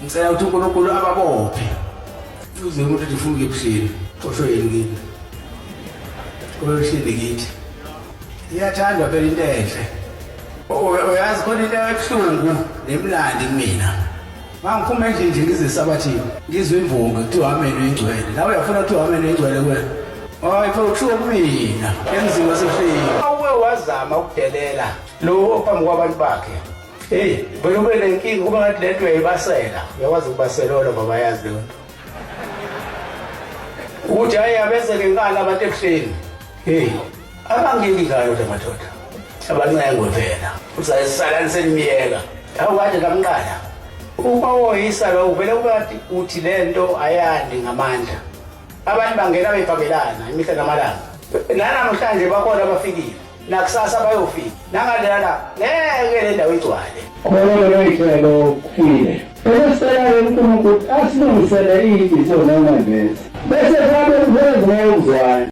Ngicela ukuthi uNkulunkulu ababophe. Uze umuntu ethi ufuna ukuyebuhleni. Osho yini kini? Oyohleli kithi. Iyathandwa phela into enhle. Uyazi khona into ebuhlungu nemlandi kumina. Mangiphuma endlini nje ngize esabathini. Ngizwe imvunge kuthiwa amen uyingcwele. Nawe uyafuna kuthiwa amen uyingcwele kuwena. Hayi phela kushiwo kumina emzini wasebuhleni. Awuke wazama ukudelela lo ophambi kwabantu bakhe. Hey, vele ube nenkinga kuba ngathi lento uyayibasela. Uyakwazi ukubasela wena baba yazi leyo nto. Ukuthi hayi abeze ngenkani abantu ebuhleni. Hey, abangeki njalo la madoda. Abancengwe phela. Uzayisalani senimyeka. Awu kade lamqala. Uma woyisa lo uvele ubathi uthi lento ayandi ngamandla. Abantu bangena bebhabelana imihla namalanga. Nanamuhlanje bakhona abafikile. Nakusasa bayofika. Nangalala ngeke le ndawo igcwale. Khona lelo kufile. Bese sicela uNkulunkulu asilungisele iy'nhliziyo nonembeza. Bese sabe kuphela ngeke uzwane.